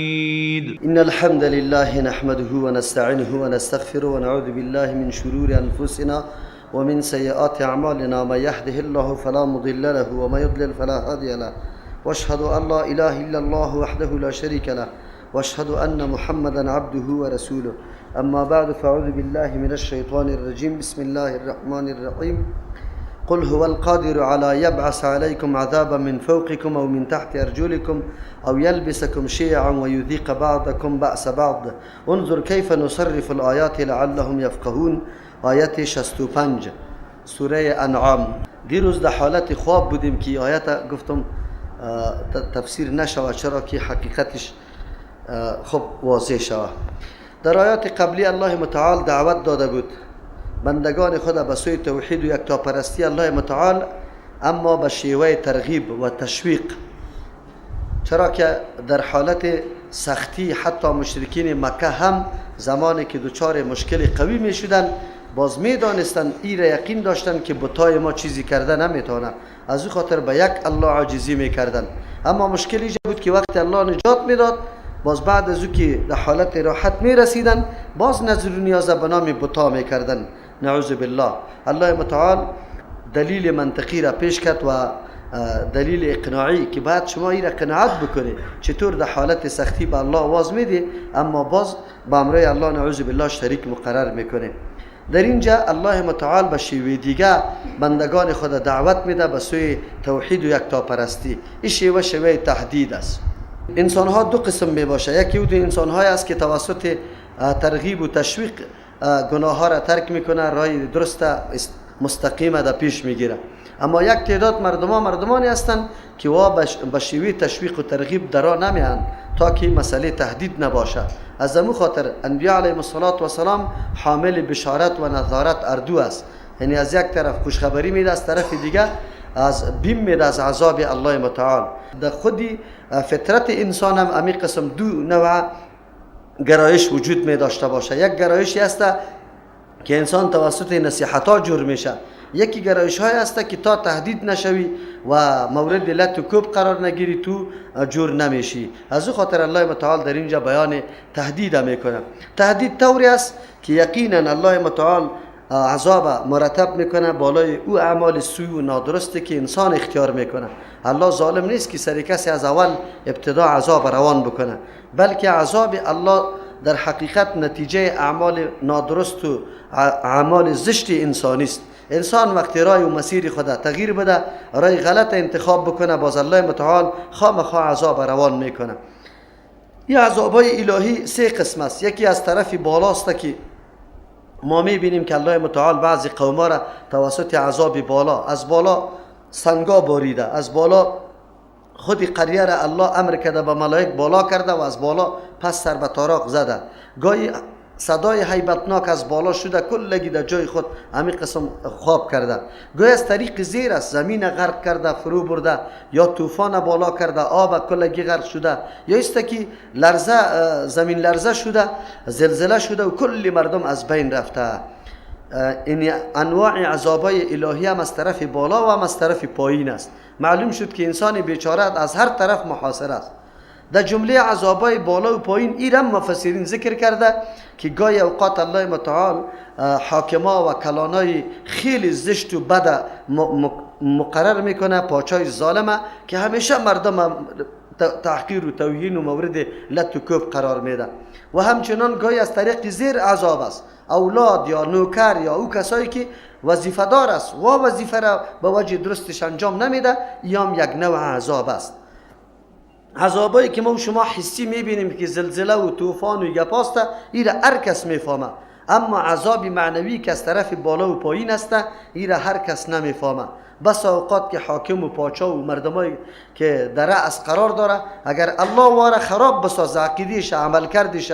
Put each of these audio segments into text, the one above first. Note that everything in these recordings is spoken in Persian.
إن الحمد لله نحمده ونستعينه ونستغفره ونعوذ بالله من شرور أنفسنا ومن سيئات أعمالنا، من يهده الله فلا مضل له ومن يضلل فلا هادي له، واشهد أن لا إله إلا الله وحده لا شريك له، واشهد أن محمدا عبده ورسوله. أما بعد، فأعوذ بالله من الشيطان الرجيم. بسم الله الرحمن الرحيم. قل هو القادر على يبعث عليكم عذابا من فوقكم أو من تحت أرجلكم أو يلبسكم شيعا ويذيق بعضكم بأس بعض، انظر كيف نصرف الآيات لعلهم يفقهون. آیت 65 سوره انعام. دیروز در حالت خواب بودیم که آیت گفتم تفسیر نشود، چرا که حقیقتش خب واضح شود. در آیات قبلی الله متعال دعوت داده بود بندگان خود به سوی توحید و یکتاپرستی الله متعال، اما به شیوه ترغیب و تشویق، چرا که در حالت سختی حتی مشرکین مکه هم زمانی که دچار مشکل قوی می شدن باز می دانستن، ای را یقین داشتن که بتای ما چیزی کرده نمیتونه، از او خاطر به یک الله عاجزی میکردن. اما مشکل اینجا بود که وقتی الله نجات میداد، باز بعد از او که در حالت راحت می رسیدن باز نذر و نیاز به نام بتا میکردن، نعوذ بالله. الله متعال دلیل منطقی را پیش کرد و دلیل اقناعی که بعد شما این را قناعت بکنید چطور در حالت سختی به الله آواز میدی اما باز به امرای الله نعوذ بالله شریک مقرر میکنه. در اینجا الله متعال به شیوه دیگه بندگان خود دعوت میده به سوی توحید و یکتاپرستی. این شیوه شیوه تهدید است. انسان ها دو قسم می باشه، یکی او انسان های است که توسط ترغیب و تشویق گناه ها را ترک میکنه، راه درست مستقیم در پیش میگیره. اما یک تعداد مردمانی هستند که وا به شیوه تشویق و ترغیب درا نمیان تا که مسئله تهدید نباشه. از امو خاطر انبیاء علیهم الصلاة والسلام حامل بشارت و نظارت اردو است، یعنی از یک طرف خوشخبری میده، از طرف دیگه از بیم میده از عذاب الله متعال. در خودی فطرت انسان هم امی قسم دو نوع گرایش وجود می داشته باشه. یک گرایشی است که انسان توسط نصیحت ها جور میشه، یکی گرایش های است که تا تهدید نشوی و مورد لت و کوب قرار نگیری تو جور نمیشی. از او خاطر الله متعال در اینجا بیان تهدید میکنه. تهدید طوری است که یقینا الله متعال عذاب مرتب میکنه بالای او اعمال سوء و نادرستی که انسان اختیار میکنه. الله ظالم نیست که سر کسی از اول ابتدا عذاب روان بکنه، بلکه عذاب الله در حقیقت نتیجه اعمال نادرست و اعمال زشت انسانی است. انسان وقتی رای و مسیر خود تغییر بده، رای غلط انتخاب بکنه، باز الله متعال خامخا عذاب روان میکنه. این عذابای الهی سه قسم است. یکی از طرف بالاست که ما میبینیم که الله متعال بعضی قوما را توسط عذاب بالا، از بالا سنگا باریده، از بالا خود قریه را الله امر کرده به ملائک بالا کرده و از بالا پس سر به تاراق زده. گاهی صدای هیبتناک از بالا شده کلگی در جای خود همین قسم خواب کرده. گاهی از طریق زیر است، زمین غرق کرده فرو برده، یا طوفان بالا کرده آب کلگی غرق شده، یا است که لرزه، زمین لرزه شده، زلزله شده و کل مردم از بین رفته. این انواع عذابای الهی هم از طرف بالا و هم از طرف پایین است. معلوم شد که انسان بیچاره از هر طرف محاصره است. در جمله عذابای بالا و پایین ایرم مفسرین ذکر کرده که گاهی اوقات الله متعال حاکما و کلانای خیلی زشت و بد مقرر میکنه، پاچای ظالمه که همیشه مردم تحقیر و توهین و مورد لت و کوب قرار میده. و همچنان گاهی از طریق زیر عذاب است، اولاد یا نوکر یا او کسایی که وظیفه دار است و وظیفه را به وجه درستش انجام نمیده، یام یک نوع عذاب است. عذابایی که ما و شما حسی میبینیم که زلزله و طوفان و گپاست، این را هر کس میفهمه. اما عذاب معنوی که از طرف بالا و پایین است، این را هر کس نمیفهمه. بس اوقات که حاکم و پاچا و مردمایی که در رأس قرار داره، اگر الله واره خراب بسازه عقیدهش، عمل کردش،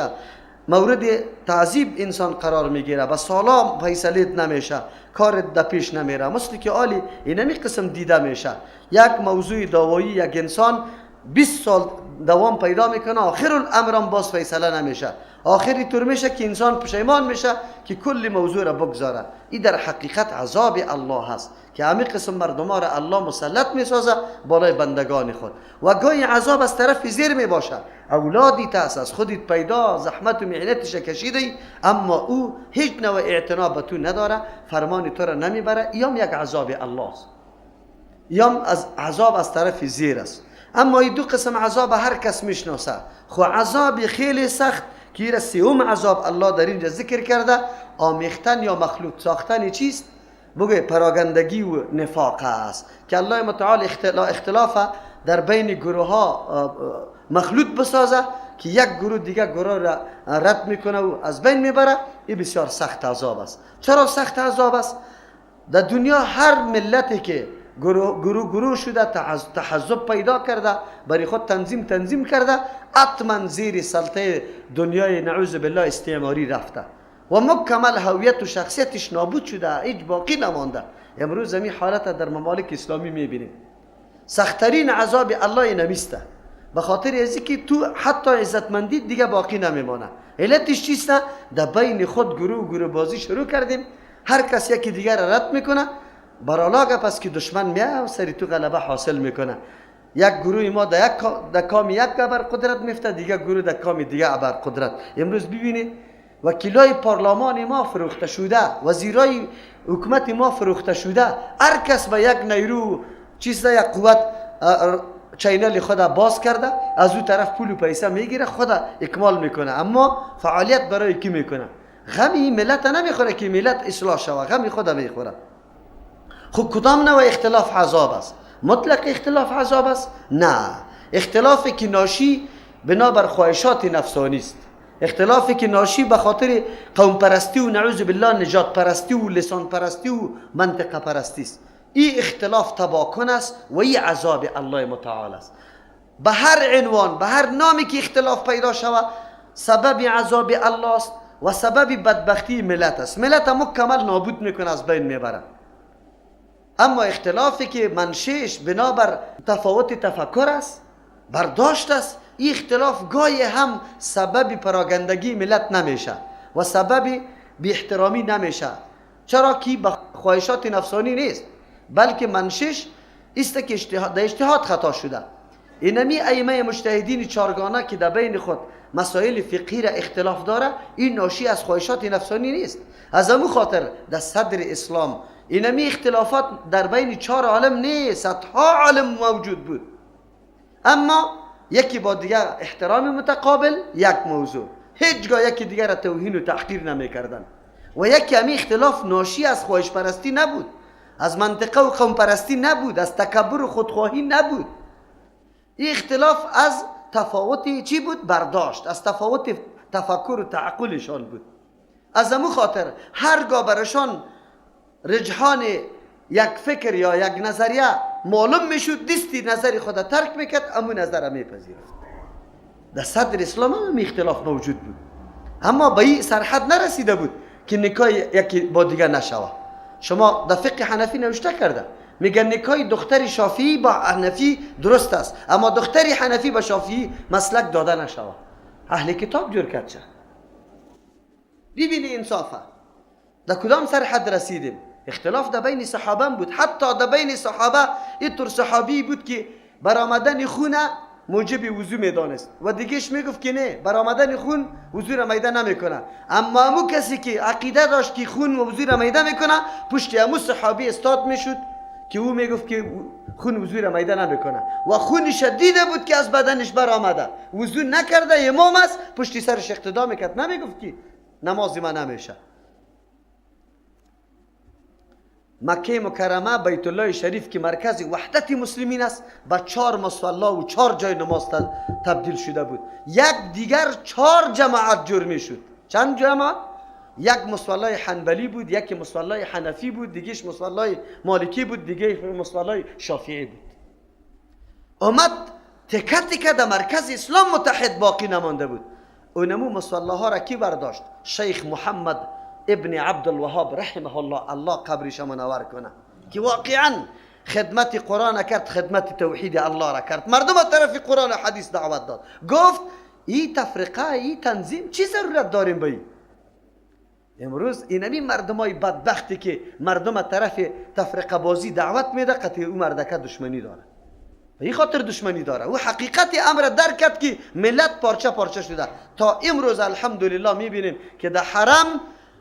مورد تعذیب انسان قرار میگیره، به سالا فیصلیت نمیشه، کار در پیش نمیره. مثل که آلی اینمی قسم دیده میشه. یک موضوع دعوایی یک انسان 20 سال دوام پیدا میکنه، آخر الامر هم باز فیصله نمیشه. آخری طور میشه که انسان پشیمان میشه که کل موضوع را بگذاره. این در حقیقت عذاب الله هست که همین قسم مردم را الله مسلط میسازه بالای بندگان خود. و گاهی عذاب از طرف زیر میباشه، اولادی تاس از خودت پیدا، زحمت و محنتش کشیدی، اما او هیچ نوع اعتنا به تو نداره، فرمان تو را نمیبره. ایام یک عذاب الله است، ایام از عذاب از طرف زیر است. اما این دو قسم عذاب هر کس میشناسه. خو عذاب خیلی سخت که را سیوم عذاب الله در اینجا ذکر کرده، آمیختن یا مخلوط ساختن چیست؟ بگه پراگندگی و نفاق است که الله متعال اختلاف در بین گروه ها مخلوط بسازه که یک گروه دیگه گروه را رد میکنه و از بین میبره. این بسیار سخت عذاب است. چرا سخت عذاب است؟ در دنیا هر ملتی که گروه گروه شده، تحزب پیدا کرده، برای خود تنظیم کرده، حتما زیر سلطه دنیای نعوذ بالله استعماری رفته و مکمل هویت و شخصیتش نابود شده، هیچ باقی نمانده. امروز این حالت در ممالک اسلامی میبینیم. سختترین عذاب الله نمیسته، به خاطر از اینکه تو حتی عزتمندی دیگه باقی نمیمانه. علتش چیست؟ در بین خود گروه گروه بازی شروع کردیم، هر کس یکی دیگر را رد میکنه، برالاگه پس که دشمن میاد و سری تو غلبه حاصل میکنه. یک گروه ما در یک در کام یک بر قدرت میفته، دیگه گروه در کام دیگه بر قدرت. امروز ببینید وکیلای پارلمان ما فروخته شده، وزیرای حکومت ما فروخته شده، هر کس به یک نیرو چیز یک قوت channel خود باز کرده، از او طرف پول و پیسه میگیره، خود اکمال میکنه، اما فعالیت برای کی میکنه؟ غمی ملت نمیخوره که ملت اصلاح شوه، غمی خود میخوره. خب کدام نوع اختلاف عذاب است؟ مطلق اختلاف عذاب است؟ نه، اختلافی که ناشی بنابر خواهشات نفسانی است، اختلافی که ناشی به خاطر قوم پرستی و نعوذ بالله نجات پرستی و لسان پرستی و منطقه پرستی است. این اختلاف تباکن است و این عذاب الله متعال است. به هر عنوان، به هر نامی که اختلاف پیدا شود، سبب عذاب الله است و سبب بدبختی ملت است. ملت مکمل نابود میکنه، از بین میبره. اما اختلافی که منشأش بنابر تفاوت تفکر است، برداشت است، این اختلاف گاهی هم سبب پراگندگی ملت نمیشه و سبب بی احترامی نمیشه. چرا که به خواهشات نفسانی نیست، بلکه منشش است که در اجتهاد خطا شده. اینمی ائمه مجتهدین چارگانه که در بین خود مسائل فقهی را اختلاف داره، این ناشی از خواهشات نفسانی نیست. از امو خاطر در صدر اسلام اینمی اختلافات در بین 4 عالم نیست، صدها عالم موجود بود، اما یکی با دیگر احترام متقابل، یک موضوع، هیچگاه یکی دیگر را توهین و تحقیر نمی‌کردن. و یکی همی اختلاف ناشی از خواهش پرستی نبود، از منطقه و قوم پرستی نبود، از تکبر و خودخواهی نبود. این اختلاف از تفاوت چی بود؟ برداشت، از تفاوت تفکر و تعقلشان بود. از امو خاطر هرگاه برشان رجحان یک فکر یا یک نظریه معلوم میشد، دستی نظر خود ترک میکرد، امو نظر میپذیرفت. در صدر اسلام هم اختلاف موجود بود، اما به این سرحد نرسیده بود که نکاح یکی با دیگر نشوه. شما در فقه حنفی نوشته کرده، میگن نکاح دختر شافعی با حنفی درست است، اما دختر حنفی با شافعی مسلک داده نشوه. اهل کتاب جور کرد چه؟ ببینی انصافه در کدام سرحد رسیدیم. اختلاف در بین صحابه بود، حتی در بین صحابه اینطور صحابی بود که برآمدن خون موجب وضو میدانست و دیگهش میگفت که نه، برآمدن خون وضو را میده نمیکنه. اما امو کسی که عقیده داشت که خون وضو را میده میکنه، پشت امو صحابی استاد میشد که او میگفت که خون وضو را میده نمیکنه و خون شدیده بود که از بدنش برآمده، وضو نکرده، امام است، پشت سرش اقتدا میکرد، نمیگفت که نماز ما نمیشه. مکه مکرمه، بیت الله شریف که مرکز وحدت مسلمین است، با 4 مصلی و 4 جای نماز تبدیل شده بود. یک دیگر 4 جماعت جور می شد. چند جماعت؟ یک مصلی حنبلی بود، یک مصلی حنفی بود، دیگهش مصلی مالکی بود، دیگه مصلی شافعی بود. امت تکه تکه در مرکز اسلام متحد باقی نمانده بود. اونمو مصلی ها را کی برداشت؟ شیخ محمد ابن عبدالوهاب رحمه الله، الله قبرش منور کنه، که واقعا خدمت قرآن کرد، خدمت توحید الله را کرد، مردم طرف قرآن و حدیث دعوت داد. گفت این تفرقه، این تنظیم چی ضرورت داریم به این؟ امروز اینمی مردمای بدبختی که مردم طرف تفرقه بازی دعوت میده، قطعی او مردکه دشمنی داره، به این خاطر دشمنی داره. او حقیقت امر درک کرد که ملت پارچه پارچه شده. تا امروز الحمدلله میبینیم که در حرم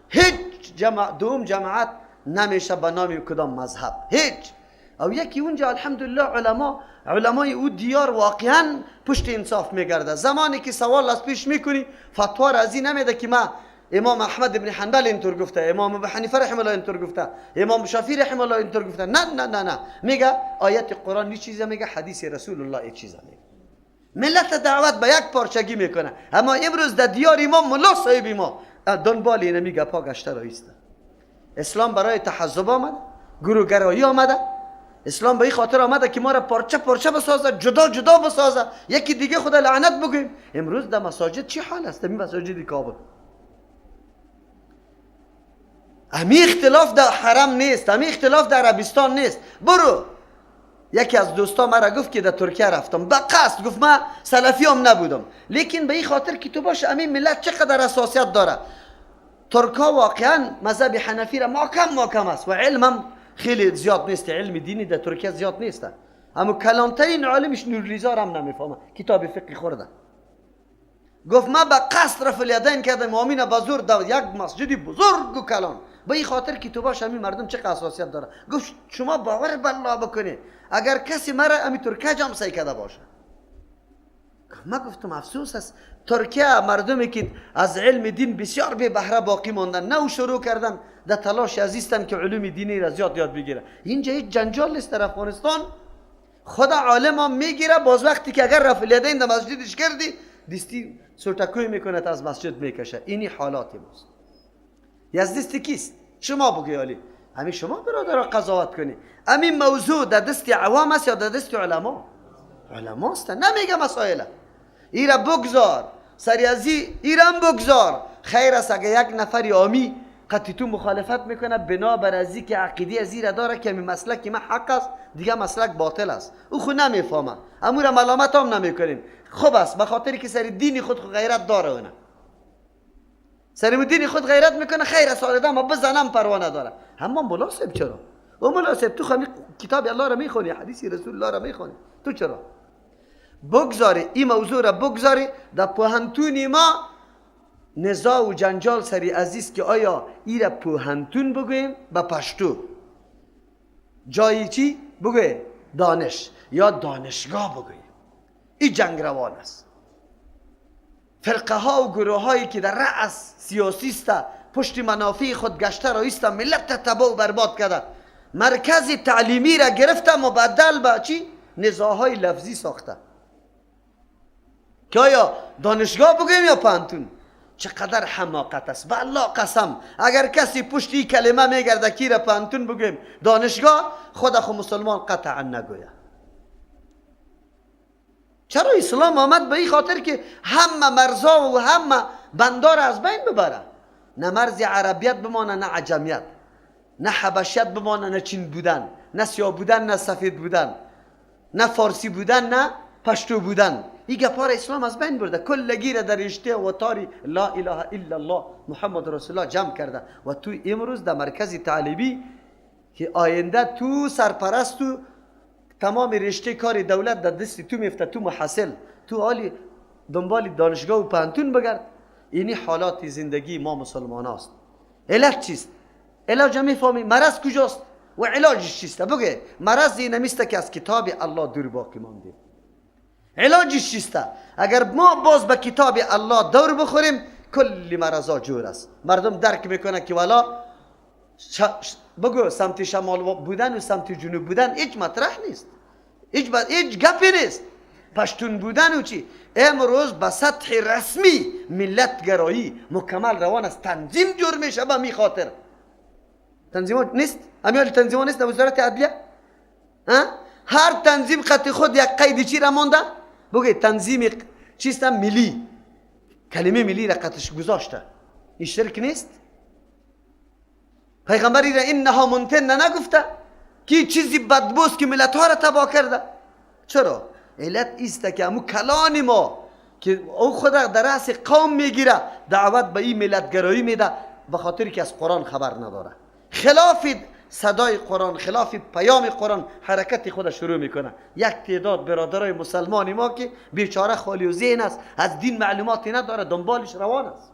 هیچ دوم جماعت نمیشه به نام کدام مذهب، هیچ. او یکی اونجا الحمدلله علمای او دیار واقعا پشت انصاف میگرده. زمانی که سوال از پیش میکنی فتوا را از این نمیده که ما امام احمد بن حنبل اینطور گفته، امام ابو حنیفه رحمه الله اینطور گفته، امام شافعی رحمه الله اینطور گفته. نه نه نه نه، میگه آیت قرآن یه چیزه میگه، حدیث رسول الله یه چیزه میگه. ملت دعوت به یک پارچگی میکنه. اما امروز در دیار ما ملا صاحب ما دنبال اینه میگه پا گشته رایسته. اسلام برای تحزب آمده، گروهگرایی آمده. اسلام به این خاطر آمده که ما را پارچه پارچه بسازه، جدا جدا بسازه، یکی دیگه خدا لعنت بگوییم. امروز در مساجد چی حال است؟ در مساجد کابل امی اختلاف در حرم نیست، امی اختلاف در عربستان نیست. برو یکی از دوستا مرا گفت که در ترکیه رفتم به قصد، گفت من سلفی هم نبودم، لیکن به این خاطر که تو باش امی ملت چقدر حساسیت داره. ترکا واقعا مذهب حنفی را محکم است و علمم خیلی زیاد نیست، علم دینی در ترکیه زیاد نیست. اما کلانترین عالمش نورلیزار هم نمیفهمه، کتاب فقه خورده. گفت من به قصد رفع الیدین کردم، امین به زور در یک مسجد بزرگ و کلان، به این خاطر که تو باش همین مردم چه حساسیت داره. گفت شما باور به الله بکنی اگر کسی مرا امی ترکیه جام سعی کرده باشه. من گفتم افسوس است، ترکیه مردمی که از علم دین بسیار بی بهره باقی ماندن، نو شروع کردن در تلاش عزیزتن که علوم دینی را زیاد یاد بگیره. اینجا هیچ جنجال نیست در افغانستان، خدا عالم هم میگیره. باز وقتی که اگر رفع الیدین در مسجدش کردی دستی سرتکوی میکنه از مسجد میکشه. اینی حالات ماست. از دست کیست؟ شما بگوی علی. همین شما برادر قضاوت کنی. همین موضوع در دست عوام است یا در دست علما؟ علما است. نمیگه مسائل ایرا بگذار، سری ازی ایران بگذار. خیر است اگه یک نفری عامی قطعی تو مخالفت میکنه بنابر ازی که عقیده ازی را داره که مسلک ما حق است دیگه مسلک باطل است، او خود نمیفهمه، امو را ملامت هم نمیکنیم. خوب است به خاطر که سر دین خود غیرت داره، اونه سر دین خود غیرت میکنه، خیر است آدم بزنم پروا نداره. اما مناسب چرا؟ او مناسب تو خمی کتاب الله را میخونی، حدیث رسول الله را میخونی، تو چرا بگذاری این موضوع را بگذاری؟ در پوهنتون ما نزاع و جنجال سری عزیز که آیا ایره پوهنتون بگوییم به پشتو جایی چی بگوییم دانش یا دانشگاه بگوییم. این جنگ روان است. فرقه ها و گروه هایی که در رأس سیاسی است پشت منافع خود گشته را است، ملت تباه و برباد کرده، مرکز تعلیمی را گرفته مبدل به چی؟ نزاع های لفظی ساخته که آیا دانشگاه بگوییم یا پوهنتون. چقدر حماقت است. به الله قسم اگر کسی پشت این کلمه میگرده کی را پوهنتون بگوییم دانشگاه، خود خو مسلمان قطعا نگویه. چرا اسلام آمد؟ به این خاطر که همه مرزا و همه بندار از بین ببره، نه مرز عربیت بمانه، نه عجمیت، نه حبشیت بمانه، نه چین بودن، نه سیاه بودن، نه سفید بودن، نه فارسی بودن، نه پشتو بودن. این گپار اسلام از بین برده، کلگی را در رشته و تاری لا اله الا الله محمد رسول الله جمع کرده و تو امروز در مرکز تعلیمی که آینده تو سرپرست و تمام رشته کار دولت در دست تو میفته، تو محصل، تو عالی دنبال دانشگاه و پوهنتون بگرد. اینی حالات زندگی ما مسلمان است. علت چیست؟ علاج میفهمی مرض کجاست و علاجش چیست؟ بگه مرض اینمیست که از کتاب الله دور باقی ماندیم. علاجش چیست؟ اگر ما باز به کتاب الله دور بخوریم کل مرضا جور است. مردم درک میکنه که والا بگو سمت شمال بودن و سمت جنوب بودن هیچ مطرح نیست، هیچ گپی نیست. پشتون بودن و چی؟ امروز به سطح رسمی ملت گرایی مکمل روان است، تنظیم جور میشه به می خاطر. تنظیم نیست؟ امیال تنظیم نیست در وزارت عدلیه؟ هر تنظیم خط خود یک قید چی را مانده؟ بگه تنظیم چیست؟ ملی، کلمه ملی را قطش گذاشته. این شرک نیست؟ پیغمبری را انها منتن نگفته؟ کی چیزی بدبوست که ملت ها را تباه کرده. چرا؟ علت ایست که امو کلان ما که او خود در رأس قوم میگیره دعوت به این ملتگرایی میده، به خاطر که از قرآن خبر نداره، خلاف صدای قرآن، خلاف پیام قرآن حرکت خود شروع میکنه. یک تعداد برادرای مسلمان ما که بیچاره خالی و ذهن است، از دین معلوماتی نداره، دنبالش روان است.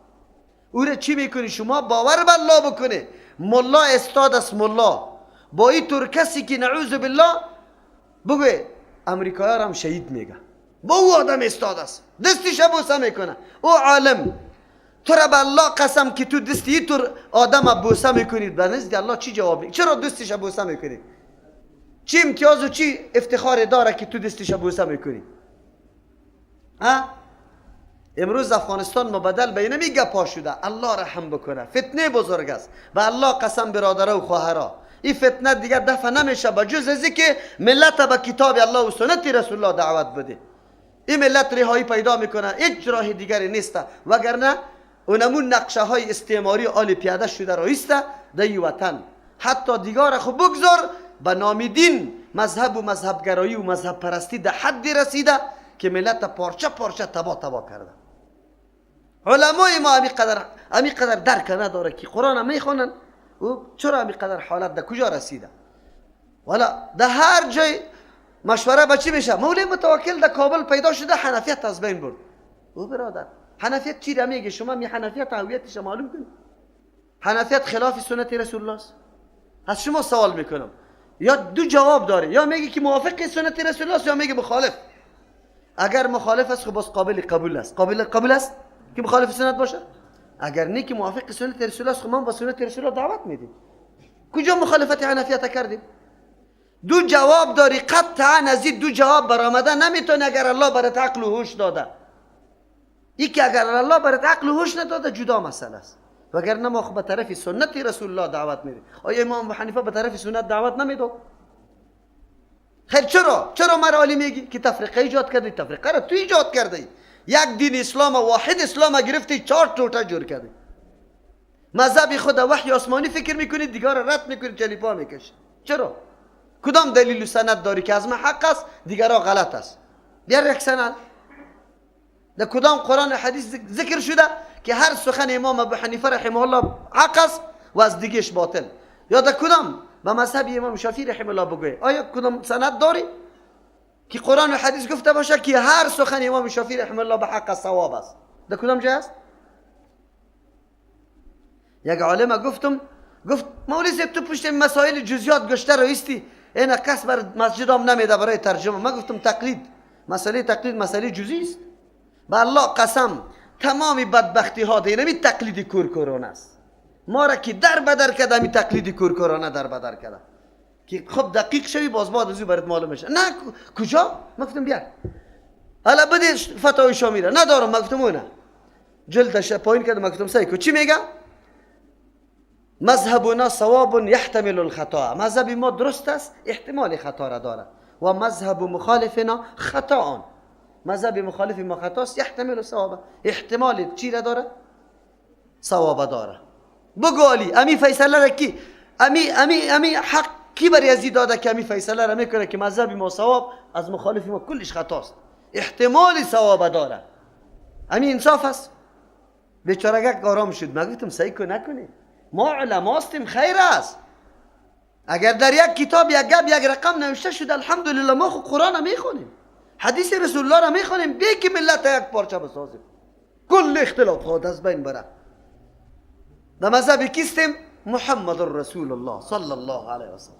او را چی میکنی؟ شما باور به الله بکنه، ملا استاد است، ملا با این طور کسی که نعوذ بالله بگوی امریکایی را هم شهید میگه، با او آدم استاد است، دستش بوسه میکنه، او عالم. تو را به الله قسم که تو دستی طور آدم بوسه میکنی، به نزد الله چی جواب میدی؟ چرا دستش بوسه میکنی؟ چی امتیاز و چی افتخار داره که تو دستش بوسه میکنی؟ ها؟ امروز افغانستان مبدل به اینمی گپا شده. الله رحم بکنه، فتنه بزرگ است. به الله قسم برادرها و خواهرها، این فتنه دیگه دفع نمیشه به جز از که ملت به کتاب الله و سنت رسول الله دعوت بده. این ملت رهایی پیدا میکنه، هیچ راه دیگری نیست. وگرنه اونمون نقشه های استعماری آل پیاده شده رایسته در این وطن. حتی دیگار خب بگذار، به نام دین مذهب و مذهبگرایی و مذهب پرستی در حدی رسیده که ملت پارچه پارچه تباه تباه کرده. علمای ما امی قدر درک نداره که قرآن میخوانن و چرا امی قدر حالت در کجا رسیده. والا در هر جای مشوره به چی میشه؟ مولوی متوکل در کابل پیدا شده، حنفیت از بین برد. او برادر حنفیت چی را میگه؟ شما می حنفیت هویتش معلوم کنید. حنفیت خلاف سنت رسول الله است. از شما سوال میکنم، یا دو جواب داره، یا میگه که موافق سنت رسول الله است یا میگه مخالف. اگر مخالف است خب باز قابل قبول است. قابل قبول است که مخالف سنت باشه؟ اگر نه که موافق سنت رسول الله است، خب ما با سنت رسول الله دعوت میدیم. کجا مخالفت حنفیت کردیم؟ دو جواب داری، قطعا از این دو جواب برآمده نمیتونه اگر الله برات عقل و هوش داده. یکی اگر الله برات عقل و هوش نداده جدا مسئله است، وگرنه ما خب به طرف سنت رسول الله دعوت میدیم. آیا امام ابو حنیفه به طرف سنت دعوت نمیداد؟ خیر، چرا مرا عالی میگی که تفرقه ایجاد کردی؟ تفرقه را تو ایجاد کردی. یک دین اسلام واحد اسلام گرفتی، چهار توته جور کردی. مذهب خود وحی آسمانی فکر میکنی، دیگر را رد میکنی، جلیپا میکشی. چرا؟ کدام دلیل و سند داری که از من حق است دیگرها غلط است؟ بیار یک سند. در کدام قرآن و حدیث ذکر شده که هر سخن امام ابو حنیفه رحمه الله حق است و از دیگهش باطل؟ یا در کدام به مذهب امام شافعی رحمه الله بگوی؟ آیا کدام سند داری که قرآن و حدیث گفته باشه که هر سخن امام شافعی رحمه الله به حق صواب است؟ در کدام جای است؟ یک عالم گفتم، گفت مولوی صاحب تو پشت مسائل جزئیات گشته رایستی، اینا کس بر مسجد هم نمیده برای ترجمه. من گفتم تقلید، مسئله تقلید مسئله جزئی است. به الله قسم تمام بدبختی ها دینمی تقلید کورکورانه است. ما را که در بدر کرده می تقلید کورکورانه در بدر کرده که خب دقیق شوی باز بعد از او برات معلوم میشه. نه کجا؟ من گفتم بیار حالا بده فتاوی شامی را ندارم. من گفتم اونه جلدش پایین کردم. من گفتم سعی کو چی میگه؟ مذهبنا صواب یحتمل الخطا، مذهب ما درست است احتمال خطا را داره، و مذهب مخالفنا خطا، مذهب مخالف ما خطاست یحتمل الصواب، احتمال چی را داره؟ صواب داره. بگو علی امی فیصله را کی امی امی امی حق کی بر یزید داده که امی فیصله را میکنه که مذهب ما صواب از مخالف ما کلش خطاست، احتمال صواب داره؟ امی انصاف است؟ بیچاره آرام شد. ما گفتم سعی کو نکنی، ما علما هستیم، خیر است. اگر در یک کتاب یک گپ یک رقم نوشته شده الحمدلله ما خو قرآن میخونیم، حدیث رسول الله را میخونیم، بی که ملت یک پارچه بسازیم، کل اختلاف خود از بین بره. در مذهب کیستیم؟ محمد رسول الله صلی الله علیه وسلم.